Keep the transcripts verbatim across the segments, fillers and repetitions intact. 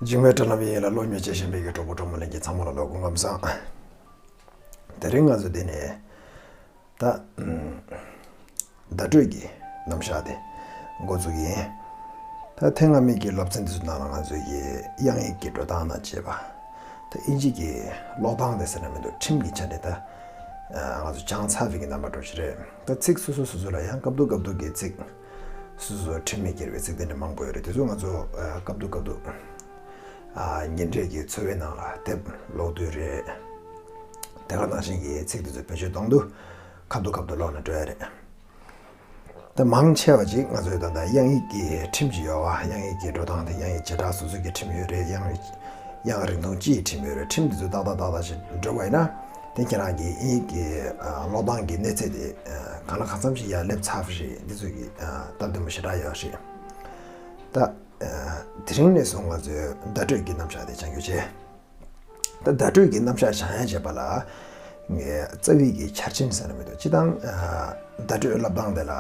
འཇིགས་མེད་དྲ་ལམ་ཡིན་ལ། གློག་མྱུར་བཅས་ཤིང་པའི་གི་གྲོགས་པོ་གྲོགས་མོ་ལྷན་རྒྱས་ཚང་མ་ལ་ལོ་སྐུ་ཁམས་བཟང་། དེ་རིང་ང་ཚོ་འདི་ནས་ད་ཨམ། བརྡ་སྤྲོད་ཀྱི་རྣམ་གཞག་དེ་འགོ་འཛུགས་ཡིན། ད་ཐེངས་སྔ་མའི་གི་སློབ་ཚན་འདི་ཚོ་ནང་ལ་ང་ཚོའི་གི་དབྱངས་ཡིག་གི་འགྲོ་སྟངས་དང་བཅས་པ། ད་ཨིན་ཇི་གི་ཀློག་སྟངས་དེ་ཟེར་ན་མི་འདུག་ཁྲིམས་ཀྱི་ཆ་ནས་ད་ང་ཚོ་སྦྱངས་ཚར་བའི་གི་རྣམ་པ་འགྲོ་ཞིག་རེད། ད་ཚིག་སོ་སོ་སོ་སོ་ལ་ཡང་སྐབས་ཐོག་སྐབས་ཐོག་གི་ཚིག་སོ་སོ་ཁྲིམས་མེད་ཀྱི་རེད་པའི་ཚིག་དེ་འདྲ་མང་པོ་ཡོད་རེད། དེ་ཚོ་ང་ཚོ་ཨ་སྐབས་ཐོག་སྐབས་ཐོག་ཨ་ཉིན་རེ་གི་འཚོ་བའི་ནང་ལ་དེབ་ཀློག་དུས་རེད། དེ་ག་ནང་བཞིན་གྱི་ཚིག་དེ་ཚོ་བེད་སྤྱོད་གཏོང་དུས་སྐབས་ཐོག་སྐབས་ཐོག་ཀློག་ནས་འགྲོ་ཡ་རེད། ད་མང་ཆེ་བ་ཅིག་ང་ཚོའི་ད་ལྟ་དབྱངས་ཡིག་གི་ཁྲིམས་ཅིག་ཡོད་པ། དབྱངས་ཡིག་གི་འགྲོ་སྟངས་དེ་དབྱངས་ཡིག་བྱེ་བྲག་སོ་སོ་གི་ཁྲིམས་ཡོད་རེད། དབྱངས་ཡིག་དབྱངས་རིང་ཐུང་སྤྱིའི་ཁྲིམས་ཡོད་རེད། ཁྲིམས་དེ་ཚོ་ཏག་ཏག་ཏག་ཏག་ཞིག་འགྲོ་བ་ཡིན་ན། དེ་ཁྱེད་རང་གི་དབྱིན་ཡིག་གི་ཨ་ཀློག་སྟངས་ཀྱི་གནས་ཚད་དེ་ཨ་གང་ལ་གང་འཚམ་ཞིག་ཡར་སླེབས་ཚར་བ་རེད། འདི་ཚོ་གི་ཨ་སྟབས་བདེ་མོ་ཞེ་དྲག་ཡོད་རེད། ད་ཨ་དེ་རིང་ནས་བཟུང་ང་ཚོས་བརྡ་སྤྲོད་ཀྱི་རྣམ་གཞག་དེ་སྦྱང་རྒྱུ་བྱས། ད་བརྡ་སྤྲོད་ཀྱི་རྣམ་གཞག་སྦྱང་ཡ་བྱེད་པ་ལ་ངས་རྩ་བའི་གི་ཆ་རྐྱེན་ཟེར་ན་མི་འདུག་སྤྱིར་བཏང་ཨ་བརྡ་སྤྲོད་བསླབ་སྟངས་དེ་ལ་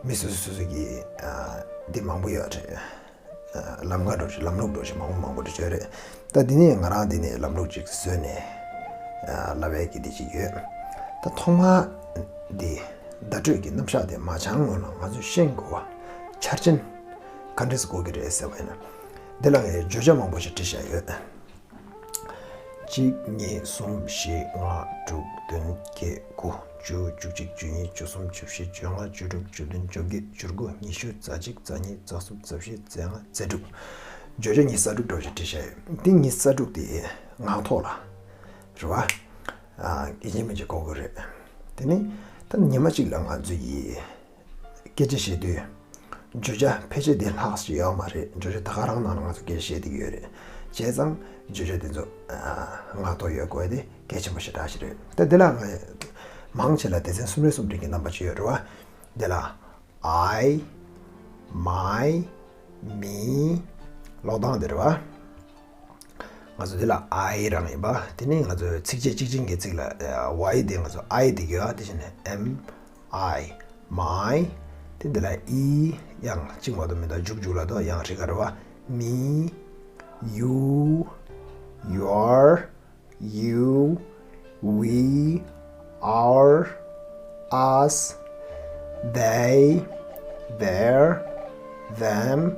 མི་སོ་སོ་སོ་སོ་གི་ཨ་འདི་མང་པོ་ཡོད་རེད། ཨ་ལམ་ཁ་འགྲོ་ཞིག་ལམ་ལུགས་འགྲོ་ཞིག་མང་པོ་མང་པོ་འདྲ་ཡོད་རེད། ད་འདི་ནས་ང་རང་འདི་ནས་ལམ་ལུགས་ཅིག་བཟོས་ནས་ཨ་བསླབ་ཡ་གི་འདི་ཅིག་ཡོད། ད་ཐོག་མ་འདི་བརྡ་སྤྲོད་ཀྱི་རྣམ་གཞག་དེ་མ་སྦྱང་སྔོན་ལ་ང་ཚོས་ཤེས་དགོས་པ་ཆ་རྐྱེན་ག་འདྲས་དགོས་ཀྱི་རེད་ཟེར་བ་ཡིན་ན། འདི་ལ་ངས་བརྗོད་བྱ་མང་པོ་ཞིག་བྲིས་བཞག་ཡོད། གཅིག་གཉིས། གསུམ། བཞི། ལྔ། དྲུག་བདུན། བརྒྱད། དགུ། བཅུ། བཅུ་གཅིག་བཅུ་གཉིས། བཅུ་གསུམ། བཅུ་བཞི། བཅོ་ལྔ། བཅུ་དྲུག་བཅུ་བདུན། བཅོ་བརྒྱད། བཅུ་དགུ། ཉི་ཤུ། རྩ་གཅིག་རྩ་གཉིས། རྩ་གསུམ། རྩ་བཞི། རྩ་ལྔ། རྩ་དྲུག་བརྗོད་བྱ་ཉི་ཤུ་རྩ་དྲུག་འདྲ་བོ་ཞིག་བྲིས་བཞག་ཡོད། འདི་ཉི་ཤུ་རྩ་དྲུག་དེ་ངག་ཐོག་ལ་རེད་བ། ཨ་ཡིན་གཅིག་མིན་གཅིག་གོ་དགོས་རེད། དེ་ནི་ད་ཉི་མ་གཅིག་ལ་ང་ཚོ་ཡི་སྐད་ཆ་བཤད་དུས། བརྗོད་བྱ་ཕལ་ཆེར་དེ་ལྷག་ཞིག་ཡོད་མ་རེད། བརྗོད་བྱ་ད་ག་རང་ནང་ལ་ང་ཚོ་སྐད་ཆ་བཤད་བསྡད་ཀྱི་ཡོད་རེད། བྱས་ཙང་བརྗོད་བྱ་དེ་ཚོ་ཨ་ངག་ཐོག་ཡོད་དགོས་དེ་གལ་ཆེན་པོ་ཞེ་དྲག་ཞིག་རེད། ད་དེ་ལ་ང་མང་ཆེ་ལ་སྡེ་ཚན་གསུམ་རེ་གསུམ་རེ་གི་རྣམ་པ་ཅིག་ཡོད་རེད་བ། དེ་ལ་I, my, me། ཀློག་སྟངས་དེ་རེད་བ། ང་ཚོ་འདི་ལ་I རང་ཡིན་པ། དེ་ནི་ང་ཚོའི་ཚིགས་བཅད་གཅིག་ཅན་གྱི་ཚིག་ལ་ཨ་Y དེ་ང་ཚོ་I དེ་གི་ཡོད། དེ་བཞིན་ནི་M I, my། དེ་འདི་ལ་E ཡང་གཅིག་མ་གཏོགས་མི་འདུག་མཇུག་མཇུག་ལ་དོ་ཡང་རིག་ག་རེད་བ། Me, you, your, you, we, our, us, they, their, them,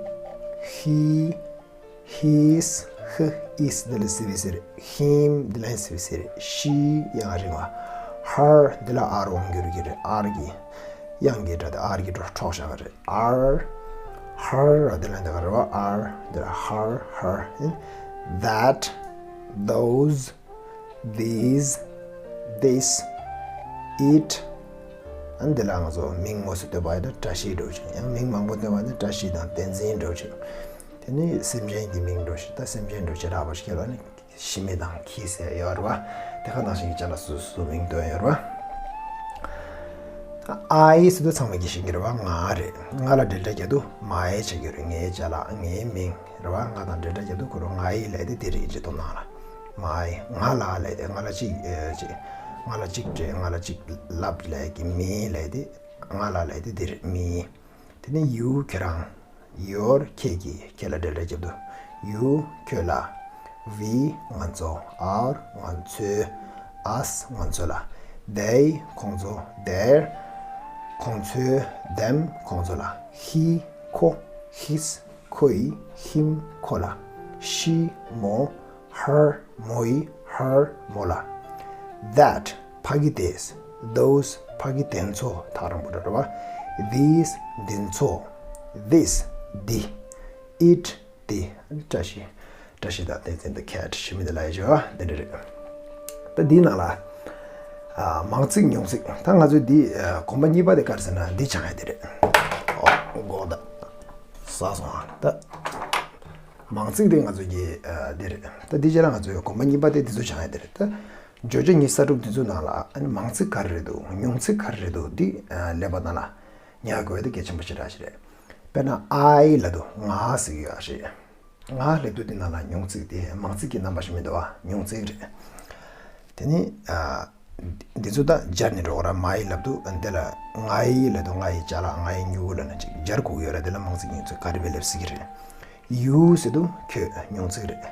he, his, h, is འདི་ལ་སི་བི་སི་རེད། Him འདི་ལ་སི་བི་སི་རེད། She ཡང་རིང་བ། Her འདི་ལ་R འོང་འགྱུར་གྱི་རེད། R གི་དབྱངས་ཀྱི་སྒྲ་དེ་R གི་སྒྲ་འཕྲོག་བཞག་པ་རེད། R, her འདི་ལ་འདི་ག་རེད་བ། R འདི་ལ་her, her། That, those, these, this, it། ཨ་འདི་ལ་ང་ཚོ་མིང་དངོས་སུ་འདོད་པ་ཡིན་ན་བཀྲ་ཤིས་འདྲ་བོ་ཅིག་ཡང་མིང་མང་པོ་འདོད་པ་ཡིན་ན་བཀྲ་ཤིས་དང་བསྟན་འཛིན་འདྲ་བོ་ཅིག་དེ་ནི་སེམས་ཅན་གྱི་མིང་འདྲ་བོ་ཞིག་ད་སེམས་ཅན་འདྲ་བོ་ཅིག་རག་པ་ཞིག་ཁྱེར་བ་ནི་ཤི་མི་དང་ཁྱི་ཟེར་ཡོད་རེད་བ། དེ་ག་ནང་བཞིན་གྱི་ཅ་ལག་སོ་སོ་སོ་མིང་འདོན་ཡོད་རེད་བ། I ཟེར་དུས་ཚང་མ་གིས་ཤེས་ཀྱི་རེད་བ། ང་རེད། ང་ལ་འབྲེལ་སྒྲ་རྒྱག་དུས་my བྱེད་ཀྱི་རེད། ངའི་ཅ་ལག་ངའི་མིང་རེད་བ། ང་དང་འབྲེལ་སྒྲ་རྒྱག་དུས་ཁོ་རང་ང་ཡི་ལབ་དེ་དེ་རེད། སྤྱིར་བཏང་ནང་ལ་my། ང་ལ་ལབ་དེ་ང་ལ་གཅིག་ཨེ་ཅིག་ང་ལ་གཅིག་སྤྲད། ང་ལ་གཅིག་ལབ་ལབ་ཀྱི་me ལབ་དེ་ང་ལ་ལབ་དེ་དེ་རེད། Me། དེ་ནས་you ཁྱེད་རང་། Your ཁྱེད་ཀྱིས། ཁྱེད་ལ་འབྲེལ་སྒྲ་རྒྱབ་དུས། You ཁྱོད་ལ། We ང་ཚོ། Our ང་ཚོའི། Us ང་ཚོ་ལ། They ཁོང་ཚོ། Their ཁོང་ཚོའི། Them ཁོང་ཚོ་ལ། He ཁོ། His ཁོ་ཡི། Him ཁོ་ལ། She མོ། Her མོ་ཡི། Her མོ་ལ། That ཕ་གི་དེས། Those ཕ་གི་དེ་ཚོ་ཐག་རིང་པོ་འདྲ་རེད་བ། These འདི་ཚོ། This འདི། It འདི། བཀྲ་ཤིས། བཀྲ་ཤིས་དང་བསྟན་འཛིན་དང་cat ཞུ་མི་འདི་ལ་ཡི་ཞོ་འདི་འདྲ་རེད། ད་འདིའི་ནང་ལ་ཨ་མང་ཚིག་ཉུང་ཚིག་ད་ང་ཚོས་འདི་ཨ་གོམ་པ་གཉིས་པ་དེ་ག་རེ་ཟེར་ན་འདི་སྦྱང་ཡ་དེ་རེད། ཨོ་གོ་ད་ས་སོང་ཨ། ད་མང་ཚིག་དེ་ང་ཚོ་གི་ཨ་འདི་རེད། ད་འདི་རྗེས་ལ་ང་ཚོས་གོམ་པ་གཉིས་པ་དེ་འདི་ཚོ་སྦྱང་ཡ་དེ་རེད། ད་བརྗོད་བྱ་ཉི་ཤུ་རྩ་དྲུག་འདི་ཚོའི་ནང་ལ་ཨ་ནི་མང་ཚིག་ག་རེ་རེད་འདུག་ཉུང་ཚིག་ག་རེ་རེད་འདུག་འདི་ཨ་ཀླད་པ་ནང་ལ་ཉར་དགོས་ཡ་དེ་གལ་ཆེན་པོ་ཞེ་དྲག་ཞིག་རེད། དཔེར་ན་I ལབ་དུས་ང་ཟེར་གྱི་ཡོད་རེད། ང་ལབ་དུས་དེ་ནང་ལ་ཉུང་ཚིག་དེ་མང་ཚིག་གི་རྣམ་པ་ཞིག་མི་འདུག་བ། ཉུང་ཚིག་རེད། དེ་ནི་ཨ་འདི་ཚོ་ད་སྦྱར་ནས་འགྲོ་གི་ར། མའི་ལབ་དུས་འདི་ལ་ང་ཡི་ལབ་དུས་ང་ཡི་ཅ་ལག་ང་ཡི་སྨྱུ་གུ་ལབ་ན་ཅིག་སྦྱར་དགོས་ཀྱི་ཡོད་ར། དེ་ལ་མང་ཚིག་ཉུང་ཚིག་ག་རེ་བས་སླེབས་སྲིད་ཀྱི་རེད། You ཟེར་དུས་ཁྱོད་མྱིང་ཚིག་རེད།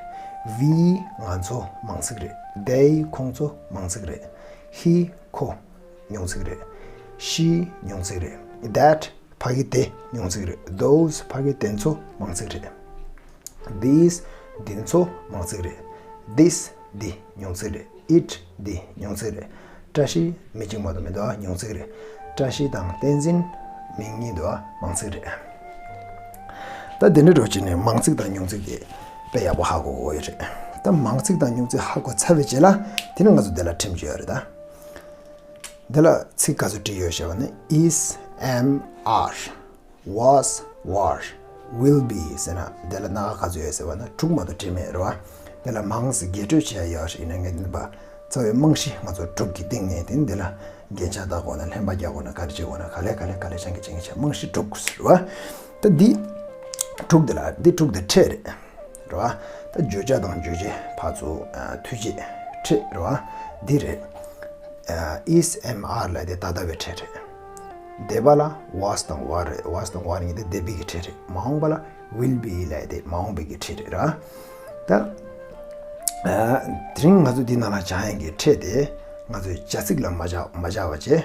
We ང་ཚོ་མིང་ཚིག་རེད། They ཁོང་ཚོ་མིང་ཚིག་རེད། He ཁོ་མྱིང་ཚིག་རེད། She མྱིང་ཚིག་རེད། That ཕ་གི་དེ་མྱིང་ཚིག་རེད། Those ཕ་གི་དེ་ཚོ་མིང་ཚིག་རེད། These འདི་ཚོ་མིང་ཚིག་རེད། This འདི་མྱིང་ཚིག་རེད། It འདི་མྱིང་ཚིག་རེད། བཀྲ་ཤིས་མི་གཅིག་མ་གཏོགས་མི་འདུག་ཨ། མྱིང་ཚིག་རེད། བཀྲ་ཤིས་དང་བསྟན་འཛིན་མིང་གཉིས་འདུག་ཨ། མིང་ཚིག་རེད། ད་འདི་འདྲ་འགྲོ་བྱས་ནས་མིང་ཚིག་དང་མྱིང་ཚིག་གི་དཔེ་ཡག་པོ་ཧ་གོ་དགོས་ཡོད་རེད། ད་མིང་ཚིག་དང་མྱིང་ཚིག་ཧ་གོ་ཚར་བའི་རྗེས་ལ་དེ་ནི་ང་ཚོ་འདི་ལ་ཁྲིམས་གཅོད་ཡོད་རེད་ད། འདི་ལ་ཚིག་ག་ཚོད་བྲིས་ཡོད་ཞེས་པ་ནི་is, am, are, was, were, will be ཟེར་ན་འདི་ལ་སྣ་ཁ་ག་ཚོད་ཡོད་ཟེར་བ་ན་དྲུག་མ་གཏོགས་བྲིས་མེད་རེད་བ། འདི་ལ་མིང་ཚིག་རྒྱས་སྤྲོས་བྱས་ཡོད་ཞིག་ཡིན་ན་ངས་འདི་པ་རྩ་བའི་རྨང་གཞི་ང་ཚོ་དྲུག་གི་སྟེང་ནས་དེ་འདི་ལ་རྒྱན་ཆ་བཏགས་དགོས་ན་ལྷན་པ་རྒྱག་དགོས་ན་ག་རེ་བྱེད་དགོས་ན་ག་ལེ་ག་ལེ་ག་ལེ་བྱང་གི་བྱང་གི་བྱ་རྨང་གཞི་དྲུག་ཟེར་བ། ད་འདི་དྲུག་འདི་ལ་འདི་དྲུག་འདི་ཕྲད་རེད། རེད་བ། ད་བརྗོད་བྱ་དང་བརྗོད་བྱའི་ཕར་ཚུར་ཨ་མཐུད་བྱེད་ཕྲད་རེད་བ། འདི་རེད། ཨ་is, am, are ལབ་དེ་ད་ལྟ་བའི་ཕྲད་རེད། འདས་པ་ལ་was དང་were རེད། Was དང་were གཉིས་དེ་འདས་པའི་གི་ཕྲད་རེད། མ་འོངས་པ་ལ་will be ལབ་དེ་མ་འོངས་པའི་གི་ཕྲད་རེད་ར། ད་ཨ་དེ་རིང་ང་ཚོ་འདི་ནང་ལ་སྦྱང་ཡག་གི་ཕྲད་དེ་ང་ཚོས་བྱ་ཚིག་ལ་མ་སྦྱར་མ་སྦྱར་བ་བྱས།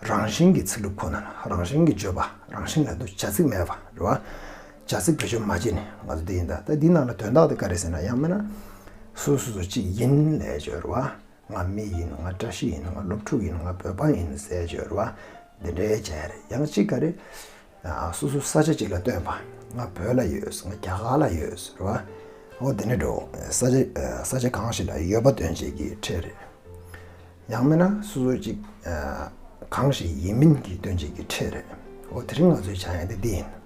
རང་བཞིན་གྱི་ཚིག་ལུགས་ཁོ་ན་རང་བཞིན་གྱི་བརྗོད་པ་རང་བཞིན་ལ་དུ་བྱ་ཚིག་མེད་པ་རེད་བ། བྱ་ཚིག་བེད་སྤྱོད་མ་བྱས་ནས་ང་ཚོ་འདི་ཡིན་ད། ད་འདི་ནང་ལ་དོན་དག་དེ་ག་རེ་ཟེར་ན་ཡང་མིན་ན། སོ་སོ་སོ་གཅིག་ཡིན་ལས་བརྗོད་རེད་བ། ང་མི་ཡིན། ང་བཀྲ་ཤིས་ཡིན། ང་སློབ་ཕྲུག་ཡིན། ང་བོད་པ་ཡིན་ཟེར་བརྗོད་རེད་བ། འདི་འདྲའི་བྱས་རེད། ཡང་གཅིག་ག་རེ། ཨ་སོ་སོ་ས་ཆ་གཅིག་ལ་སྟོན་པ། ང་བོད་ལ་ཡོད། ང་རྒྱ་གར་ལ་ཡོད་རེད་བ། འོ་འདི་འདྲ་འགྲོ། ས་ཆ་ས་ཆ་གང་ཞིག་ལ་ཡོད་པ་སྟོན་བྱེད་ཀྱི་ཕྲད་རེད། ཡང་མིན་ན་སོ་སོ་གཅིག་ཨ་གང་ཞིག་ཡིན་མིན་གྱི་སྟོན་བྱེད་ཀྱི་ཕྲད་རེད། འོ་དེ་རིང་ང་ཚོའི་སྦྱང་ཡག་དེ་འདི་ཡིན།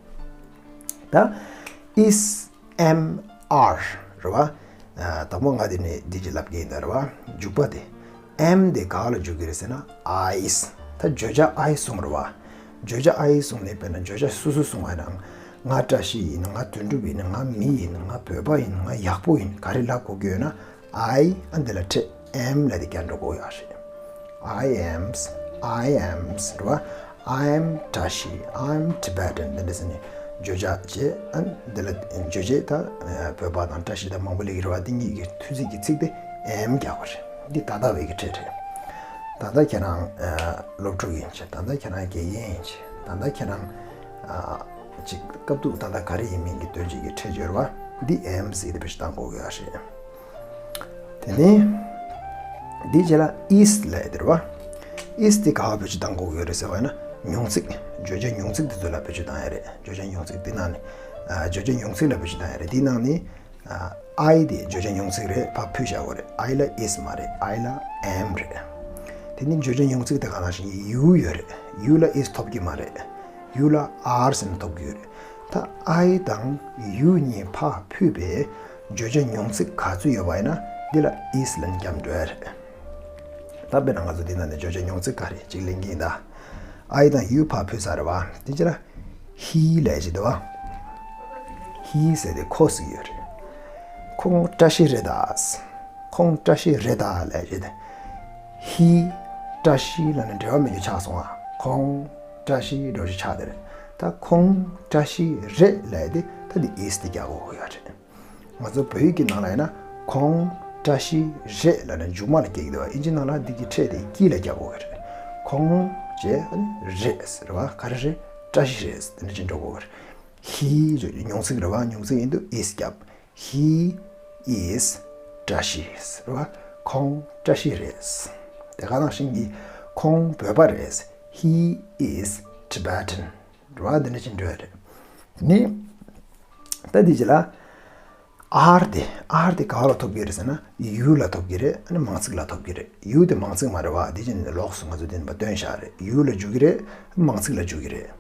ད་is, am, are རེད་བ། ཨ་དང་པོ་ང་དེ་ནས་འདི་ཅིག་ལབ་ཀྱི་ཡིན་ད་རེད་བ། འཇུག་པ་དེ། am དེ་ག་ལ་འཇུག་གི་རེད་ཟེར་ན་Iས། ད་བརྗོད་བྱ་I གསུམ་རེད་བ། བརྗོད་བྱ་I གསུམ་ནས་དཔེར་ན་བརྗོད་བྱ་སོ་སོ་གསུམ་བ་ན། ང་བཀྲ་ཤིས་ཡིན། ང་དོན་གྲུབ་ཡིན། ང་མི་ཡིན། ང་བོད་པ་ཡིན། ང་ཡག་པོ་ཡིན། ག་རེ་ལབ་དགོས་ཀྱི་ཡོད་ན། I ཨ་འདི་ལ་ཕྲད། am ལ་དེ་བརྒྱབ་འགྲོ་དགོས་ཡོད་རེད། I ams, I ams རེད་བ། I am བཀྲ་ཤིས། I am Tibetan འདི་འདྲ་ཟེར་ནས་བརྗོད་བྱ་བྱས། ཨ་འདི་ལ་བརྗོད་བྱེད་ད་བོད་པ་དང་བཀྲ་ཤིས་དང་མང་པོ་ལས་ཀྱི་རེད་བ། འདི་གཉིས་ཀྱི་མཐུད་ཚིག་གི་ཚིག་དེ་am རྒྱག་པ་རེད། འདི་ད་ལྟ་བའི་གི་ཕྲད་རེད། ད་ལྟ་ཁྱེད་རང་སློབ་ཕྲུག་ཡིན་ཅེས། ད་ལྟ་ཁྱེད་རང་དགེ་རྒན་ཡིན་ཅེས། ད་ལྟ་ཁྱེད་རང་ཅིག་སྐབས་དུས་ད་ལྟ་ག་རེ་ཡིན་མིན་གྱི་སྟོན་བྱེད་ཀྱི་ཕྲད་སྦྱོར་བ་འདི་am ཟེར་ཏེ་བེད་སྤྱོད་བཏང་དགོས་ཀྱི་ཡོད་རེད། དེ་ནས་འདི་རྗེས་ལ་is ལབ་ཡ་དེ་རེད་བ། is དེ་ག་བ་བེད་སྤྱོད་བཏང་དགོས་ཀྱི་ཡོད་རེད་ཟེར་བ་ཡིན་ན་མྱིང་ཚིག་བརྗོད་བྱ་མྱིང་ཚིག་དེ་ཚོ་ལ་བེད་སྤྱོད་བཏང་ཡ་རེད། བརྗོད་བྱ་མྱིང་ཚིག་དེ་ནང་ནས་ཨ་བརྗོད་བྱ་མྱིང་ཚིག་ལ་བེད་སྤྱོད་བཏང་ཡ་རེད། དེ་ནང་ནས་ཨ་I དེ་བརྗོད་བྱ་མྱིང་ཚིག་རེད། ཕར་ཕུད་བཞག་དགོས་རེད། I ལ་is མ་རེད། I ལ་am རེད། དེ་ནས་བརྗོད་བྱ་མྱིང་ཚིག་དེ་ག་ནང་བཞིན་you ཡོད་རེད། You ལ་is ཐོབ་ཀྱི་མ་རེད། You ལ་are ཟེར་ནས་ཐོབ་ཀྱི་ཡོད་རེད། ད་I དང་you གཉིས་ཕར་ཕུད་པའི་བརྗོད་བྱ་མྱིང་ཚིག་ག་ཚོད་ཡོད་པ་ཡིན་ན་འདི་ལ་is ལབ་ནས་བརྒྱབ་འགྲོ་ཡ་རེད། ད་དཔེར་ན་ང་ཚོ་འདི་ནང་ནས་བརྗོད་བྱ་མྱིང་ཚིག་ག་རེ་ཅིག་ལེན་གྱི་ཡིན་ད། I དང་you ཕར་ཕུད་ཚར་རེད་བ། དེ་ཕྱིར་he ལབ་ཅིག་འདུག་བ། He ཟེར་ཏེ་ཁོ་ཟེར་གྱི་ཡོད་རེད། ཁོང་བཀྲ་ཤིས་རེད་ད། ཁོང་བཀྲ་ཤིས་རེད་ད་ལབ་ཅིག་ད། He བཀྲ་ཤིས་ལབ་ན་འབྲེལ་བ་མེད་རྒྱུ་ཆགས་སོང་ཨ། ཁོང་བཀྲ་ཤིས་འགྲོ་རྒྱུ་ཆགས་དེ་རེད། ད་ཁོང་བཀྲ་ཤིས་རེད་ལབ་དེ་ད་འདི་is དེ་རྒྱག་དགོས་ཀྱི་ཡོད་རེད། ང་ཚོ་བོད་ཡིག་གི་ནང་ལ་ཡིན་ན་ཁོང་བཀྲ་ཤིས་རེད་ལབ་ནས་མཇུག་མ་ལ་སྐྱེལ་གྱི་འདུག་བ། ཨིན་ཇི་ནང་ལ་འདི་གི་ཕྲད་དེ་ཀྱི་ལ་རྒྱག་དགོས་ཀྱི་རེད། ཁོང་བྱས་རེད་ཟེར་བ་ག་རེ་རེད། བཀྲ་ཤིས་རེད་དེ་འདྲ་ཅིག་འགྲོ་དགོས་ཀྱི་རེད། He མྱིང་ཚིག་རེད་བ། མྱིང་ཚིག་ཡིན་དུས་is རྒྱབ། He is བཀྲ་ཤིས་རེད་བ། ཁོང་བཀྲ་ཤིས་རེད། དེ་ག་ནང་བཞིན་གྱི་ཁོང་བོད་པ་རེད། He is Tibetan རེད་བ། འདི་འདྲ་ཅིག་འགྲོ་ཡ་རེད། ནི་ད་འདི་ཅི་ལ། are དེ་are དེ་ག་བ་ལ་ཐོབ་ཀྱི་རེད་ཟེར་ན་you ལ་ཐོབ་ཀྱི་རེད། ཨ་ནི་མིང་ཚིག་ལ་ཐོབ་ཀྱི་རེད། you དེ་མིང་ཚིག་མ་རེད་བ། འདི་ཅི་ནི་ལོགས་སུ་ང་ཚོ་འདི་ནི་པ་སྟོན་བཞག་རེད། you ལ་འཇུག་གི་རེད། མིང་ཚིག་ལ་འཇུག་གི་རེད།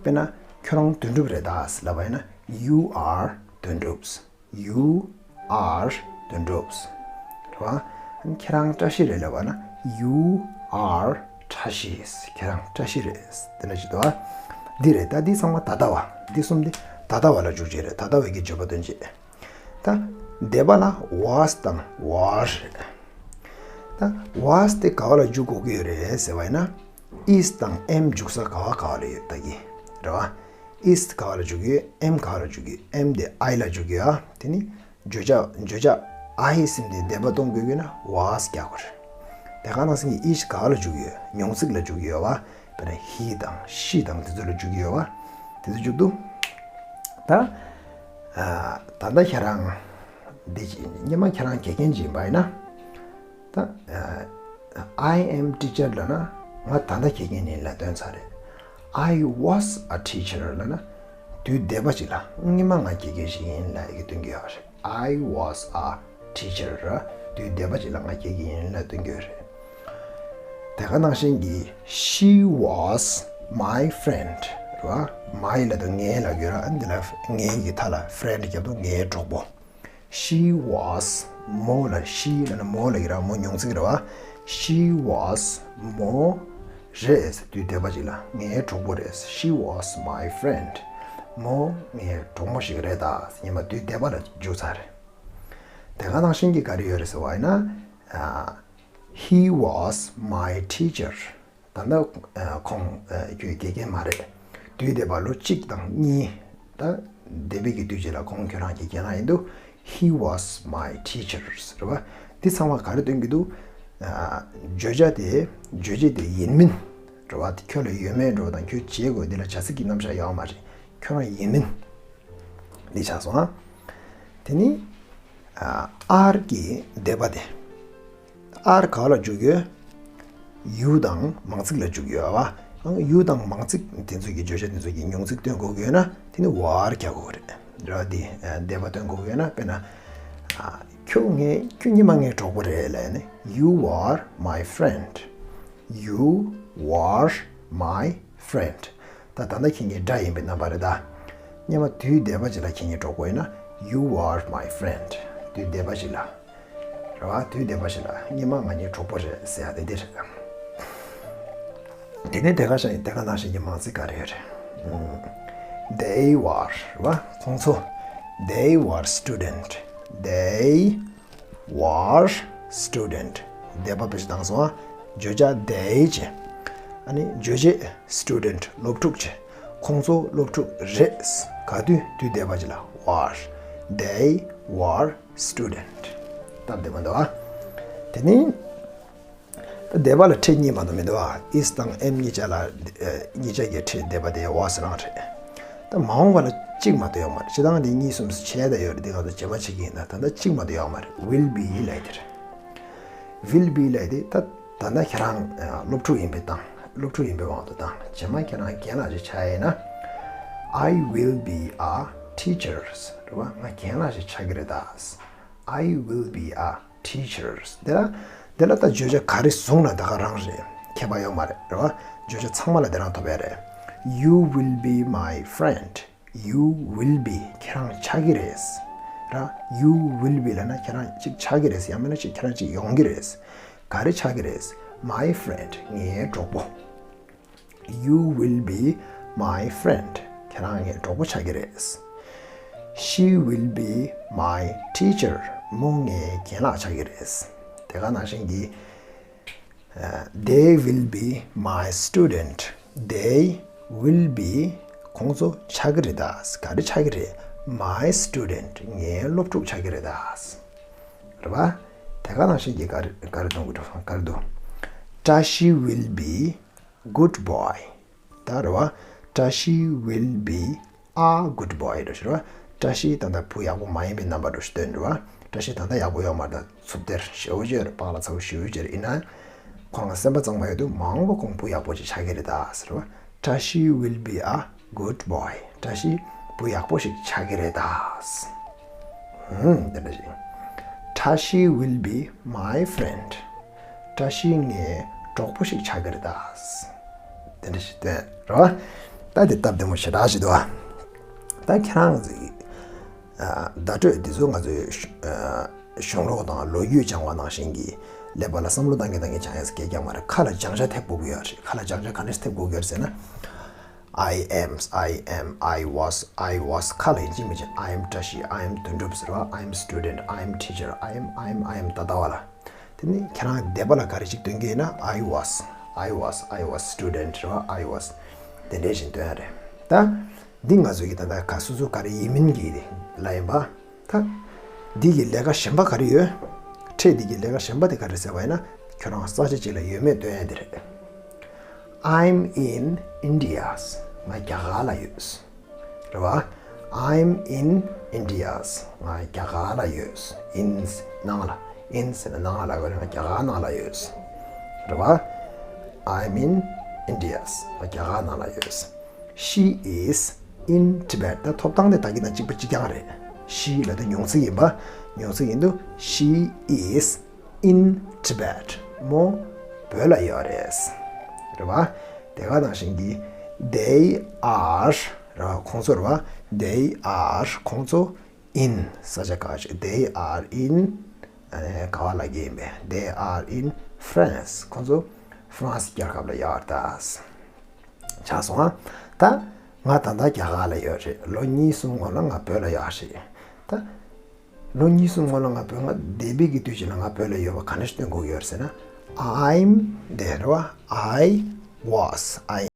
དཔེར་ན་ཁྱོད་རང་དོན་གྲུབ་རེད་ད་ལབ་པ་ཡིན་ན་you are དོན་གྲུབ། You are དོན་གྲུབ། རེད་བ། ཁྱེད་རང་བཀྲ་ཤིས་རེད་ལབ་པ་ན་you are བཀྲ་ཤིས། ཁྱེད་རང་བཀྲ་ཤིས་རེད། དེ་འདྲ་ཞིག་འདུག་བ། འདི་རེད། ད་འདི་ཚང་མ་ད་ལྟ་བ། འདི་གསུམ་འདི་ད་ལྟ་བ་ལ་འཇུག་བྱེད་རེད། ད་ལྟ་བའི་གི་བརྗོད་པ་སྟོན་བྱེད། ད་འདས་པ་ལ་was དང་were རེད། ད་was དེ་ག་བ་ལ་འཇུག་དགོས་ཀྱི་ཡོད་རེད་ཟེར་བ་ཡིན་ན། is དང་am འཇུག་ས་ག་བ་ག་བ་ལ་ཡོད་ད་གི། རེད་བ། is ག་བ་ལ་འཇུག་གི་ཡོད། am ག་བ་ལ་འཇུག་གི་ཡོད། am དེ་I ལ་འཇུག་གི་ཡོད། དེ་ནི་བརྗོད་བྱ་བརྗོད་བྱ་I ཟེར་དེ་འདས་པ་གཏོང་དགོས་ཀྱི་ན་was རྒྱག་དགོས་རེད། དེ་ག་ནང་བཞིན་གྱི་is ག་བ་ལ་འཇུག་གི་ཡོད། མྱོང་ཚིག་ལ་འཇུག་གི་ཡོད་བ། དཔེར་ན་he དང་she དང་དེ་ཚོ་ལ་འཇུག་གི་ཡོད་བ། དེ་ཚོ་འཇུག་དུས། ད་ཨ་ད་ལྟ་ཁྱེད་རང་འདི་ཅི་སྔོན་མ་ཁྱེད་རང་དགེ་རྒན་ཅིག་ཡིན་པ་ཡིན་ན། ད་ཨ་I am teacher ལབ་ན་ང་ད་ལྟ་དགེ་རྒན་ཡིན་ལབ་སྟོན་ཚར་རེད། I was a teacher ལབ་ན་དུས་འདས་པ་ཅིག་ལ་སྔོན་མ་ང་དགེ་རྒན་ཞིག་ཡིན་ལབ་ཡ་གི་སྟོན་གྱི་ཡོད་རེད། I was a teacher དུས་འདས་པ་ཅིག་ལ་ང་དགེ་རྒན་ཡིན་ལབ་སྟོན་གྱི་ཡོད་རེད། དེ་ག་ནང་བཞིན་གྱི་she was my friend རེད་བ། my ལབ་དུས་ངའི་ལབ་ཡོད་ར། འདི་ལ་ངའི་གི་མཐའ་ལ་friend རྒྱབ་དུས་ངའི་གྲོགས་པོ། She was མོ་ལ་she ལབ་ན་མོ་ལབ་ཀྱི་ར། མོ་མྱོང་ཚིག་རེད་བ། She was མོ་རེད། དུས་འདས་པ་ཅིག་ལ་ངའི་གྲོགས་པོ་རེད། She was my friend མོ་ངའི་གྲོགས་མོ་ཞིག་རེད་ད། སྔོན་མ་དུས་འདས་པ་ལ་འཇུག་ཚར་རེད། དེ་ག་ནང་བཞིན་གྱི་ག་རེ་ཡོད་རེད་ཟེར་བ་ཡིན་ན། ཨ། He was my teacher ད་ལྟ་ཨ་ཁོང་ཨ་ཁྱོད་དགེ་རྒན་མ་རེད། དུས་འདས་པ་ལོ་གཅིག་དང་གཉིས། ད་འདས་པའི་གི་དུས་ཅིག་ལ་ཁོང་ཁྱོད་རང་གི་རྒན་ལགས་ཡིན་འདུག He was my teacher རེད་བ། འདི་ཚང་མ་ག་རེ་སྟོན་གྱི་འདུག་ཨ་བརྗོད་བྱ་དེ་བརྗོད་བྱེད་དེ་ཡིན་མིན་རེད་བ། དེ་ཁྱོད་ལ་ཡོད་མེད་འགྲོ་དང་ཁྱོད་བྱེད་དགོས་འདི་ལ་བྱ་ཚིག་གི་རྣམ་གཞག་ཡོད་མ་རེད། ཁྱོད་རང་ཡིན་མིན། འདི་ཆགས་སོང་ཨ། དེ་ནི་ཨ་are གི་འདས་པ་དེ། are ག་ལ་འཇུག་ཡོད། you དང་མང་ཚིག་ལ་འཇུག་ཡོད་བ། you དང་མང་ཚིག་དེ་ཚོ་གི་བརྗོད་བྱ་དེ་ཚོ་གི་མྱོང་ཚིག་སྟོན་དགོས་ཀྱི་ཡོད་ན་དེ་ནི་were རྒྱག་དགོས་རེད། རེད་བ། འདི་འདས་པ་སྟོན་དགོས་ཀྱི་ཡོད་ན་དཔེར་ན་ཨ་ཁྱོད་ངའི་ཁྱོད་སྔོན་མ་ངའི་གྲོགས་པོ་རེད་ལབ་ནི། You were my friend. You were my friend. ད་ད་ལྟ་ཁྱེད་ངའི་དགྲ་ཡིན་པའི་རྣམ་པ་རེད་ད། སྔོན་མ་དུས་འདས་པ་ཅིག་ལ་ཁྱེད་ངའི་གྲོགས་པོ་ཡིན་ན། You were my friend. དུས་འདས་པ་ཅིག་ལ། རེད་བ། དུས་འདས་པ་ཅིག་ལ་སྔོན་མ་ང་གཉིས་གྲོགས་པོ་རེད་ཟེར་ཡ་དེ་འདི་རེད། དེ་ནས་དེ་ག་ཤ་ཡིན་དེ་ག་ནང་བཞིན་གྱི་མང་ཚིག་ག་རེ་ཡོད་རེད། ཨུམ། They were རེད་བ། ཁོང་ཚོ། They were student. They were student. འདས་པ་བེད་སྤྱོད་བཏང་སོང་ཨ། བརྗོད་བྱ་they བྱས། ཨ་ནི་རྗོད་བྱེད་student སློབ་ཕྲུག་བྱས། ཁོང་ཚོ་སློབ་ཕྲུག་རེད། ག་དུས། དུས་འདས་པ་ཅིག་ལ་were. They were student. སྟབས་བདེ་མོ་འདུག་ཨ། དེ་ནི། ད་འདས་པ་ལ་ཕྲད་གཉིས་མ་གཏོགས་མི་འདུག་ཨ། is དང་am གཉིས་ཆ་ལ་ཨ་གཉིས་ཆ་གི་ཕྲད་འདས་པ་དེ་was རང་རེད། ད་མ་འོངས་པ་ལ་གཅིག་མ་གཏོགས་ཡོད་མ་རེད། སྤྱིར་བཏང་འདི་གཉིས་གསུམ་བྱས་ད་ཡོད་རེད། འདི་ང་ཚོ་རྗེས་མ་བྱེད་ཀྱི་ཡིན། ད་ད་ལྟ་གཅིག་མ་གཏོགས་ཡོད་མ་རེད། will be ལབ་དེ་རེད། will be ལབ་དེ་ད་ད་ལྟ་ཁྱེད་རང་ཨ་སློབ་ཕྲུག་ཡིན་པའི་སྟངས། སློབ་ཕྲུག་ཡིན་པའི་དབང་དུ་བཏང་། རྗེས་མ་ཁྱེད་རང་རྒན་ལགས་ཅིག་ཆགས་ཡིན་ན། I will be a teacher རེད་བ། ང་རྒན་ལགས་ཅིག་ཆགས་ཀྱི་རེད་ད། I will be a teachers དེ་ལ་དེ་ལ་ད་བརྗོད་བྱ་ག་རེ་བཟུང་ན་ད་ག་རང་རེད། ཁྱད་པར་ཡོད་མ་རེད། རེད་བ། བརྗོད་བྱ་ཚང་མ་ལ་དེ་རང་ཐོབ་ཡ་རེད། You will be my friend. You will be ཁྱེད་རང་ཆགས་ཀྱི་རེད། ར། You will be ལབ་ན་ཁྱེད་རང་གཅིག་ཆགས་ཀྱི་རེད། ཡང་མིན་ན་གཅིག་ཁྱེད་རང་གཅིག་ཡོང་གི་རེད། ག་རེ་ཆགས་ཀྱི་རེད། My friend ངའི་གྲོགས་པོ། You will be my friend. ཁྱེད་རང་ངའི་གྲོགས་པོ་ཆགས་ཀྱི་རེད། She will be my teacher. མོ་ངའི་རྒན་ལགས་ཆགས་ཀྱི་རེད། དེ་ག་ནང་བཞིན་གྱི། ཨ། They will be my student. They will be ཁོང་ཚོ་ཆགས་ཀྱི་རེད་ད། ག་རེ་ཆགས་ཀྱི་རེད། My student. ངའི་སློབ་ཕྲུག་ཆགས་ཀྱི་རེད་ད། རེད་པ། དེ་ག་ནང་བཞིན་གྱི་ག་རེ་ག་རེ་གཏོང་གི་འདུག་ག་རེ་འདུག Tashi will be good boy. ད་རེད་བ། Tashi will be a good boy འགྲོ་ཞིག་རེད་བ། བཀྲ་ཤིས་ད་ལྟ་བུ་ཡག་པོ་མ་ཡིན་པའི་རྣམ་པ་འགྲོ་ཞིག་སྟོན་རེད་བ། བཀྲ་ཤིས་ད་ལྟ་ཡག་པོ་ཡོད་མ་རེད། ད་ཚུབ་སྟེར་ཞེ་པོ་ཅིག་རེད། པགས་ལ་ཚ་པོ་ཞེ་པོ་ཅིག་རེད། ཡིན་ན་ཁོ་རང་སེམས་པ་གཙང་མ་ཡོད་དུས་མ་འོངས་པ་ཁོང་བུ་ཡག་པོ་ཅིག་ཆགས་ཀྱི་རེད་ད་ཟེར་བ། Tashi will be a good boy. བཀྲ་ཤིས་བུ་ཡག་པོ་ཞིག་ཆགས་ཀྱི་རེད་ད། ཧུམ། དེ་འདྲ་ཞིག Tashi will be my friend. བཀྲ་ཤིས་ངའི་གྲོགས་པོ་ཞིག་ཆགས་ཀྱི་རེད་ད། དེ་འདྲ་ཞིག་སྟོན་རོ། ད་དེ་སྟབས་བདེ་མོ་ཞེ་དྲག་ཞིག་འདུག་ཨ། ད་ཁྱེད་རང་ཚོའི་ཨ་བརྡ་སྤྲོད་འདི་ཚོ་ང་ཚོའི་ཨ་གཞུང་ཀློག་དང་ལོ་རྒྱུས་སྦྱང་བ་ནང་བཞིན་གྱི་ཀླད་པ་ལ་བསམ་བློ་བཏང་གིན་བཏང་གིན་སྦྱང་ཡས་སྐད་རྒྱག་མ་རེད། ཁ་ལ་སྦྱང་བྱ་ཐེབས་དགོས་ཀྱི་ཡོད་རེད། ཁ་ལ་སྦྱང་བྱ་ག་འདྲས་ཐེབས་དགོས་ཀྱི་ཡོད་རེད་ཟེར་ན། I am, I am, I was, I was ཁ་ལ་ཡིན་གཅིག་མིན་གཅིག I am བཀྲ་ཤིས། I am དོན་གྲུབ་ཟེར་བ། I am teacher. I am, I am, I am ད་ལྟ་བ་ལ། དེ་ནི་ཁྱེད་རང་འདས་པ་ལ་ག་རེ་ཞིག་སྟོན་གྱི་ཡིན་ན། I was, I was, I was student རེད་བ། I was དེ་འདྲས་ཞིག་སྟོན་ཡ་རེད། ད་ འདི་ང་ཚོ་གི་ད་ལྟ་ག་སོ་སོ་ག་རེ་ཡིན་མིན་གྱི་ལ་ཡིན་པ། ད་འདི་གི་ལས་ཀ་གཞན་པ་ག་རེ་ཡོད། ཕྲད་འདི་གི་ལས་ཀ་གཞན་པ་དེ་ག་རེ་ཟེར་བ་ཡིན་ན། ཁྱོད་རང་ས་ཆ་གཅིག་ལ་ཡོད་མེད་སྟོན་ཡ་དེ་རེད། I'm in India. ང་རྒྱ་གར་ལ་ཡོད། རེད་བ། I'm in India. ང་རྒྱ་གར་ལ་ཡོད། in ནང་ལ། in ཟེར་ན་ནང་ལ་གོ་རེད། ང་རྒྱ་གར་ནང་ལ་ཡོད། རེད་བ། I'm in India. ང་རྒྱ་གར་ནང་ལ་ཡོད། She is in Tibet. ད་ཐོབ་ཐང་དེ་ད་གིན་དང་གཅིག་པ་གཅིག་རྐྱང་རེད། She ལབ་དུས་མྱོང་ཚིག་ཡིན་པ། མྱོང་ཚིག་ཡིན་དུས། She is in Tibet. མོ་བོད་ལ་ཡོད་རེད། རེད་བ། དེ་ག་ནང་བཞིན་གྱི། They are. རེད་བ། ཁོང་ཚོ་རེད་བ། They are. ཁོང་ཚོ་in ས་ཆ་ག་ཞིག They are in. ཨ་ནི་ག་བ་ལ་གི་ཡིན་པས། They are in France. ཁོང་ཚོ་ཧྥ་རན་སི་རྒྱལ་ཁབ་ལ་ཡོད་རེད་ད། ཆགས་སོང་ཨ། ད་ང་ད་ལྟ་རྒྱ་གར་ལ་ཡོད་རེད། ལོ་གཉིས་གསུམ་སྔོན་ལ་ང་བོད་ལ་ཡོད་རེད། ད་ལོ་གཉིས་གསུམ་སྔོན་ལ་ང་བོད། ང་འདས་པའི་གི་དུས་ཚོད་ལ་ང་བོད་ལ་ཡོད་པ་ག་འདྲ་ཞིག་སྟོན་དགོས་ཀྱི་ཡོད་རེད་ཟེར་ན། I'm there. རེད་བ། I was. I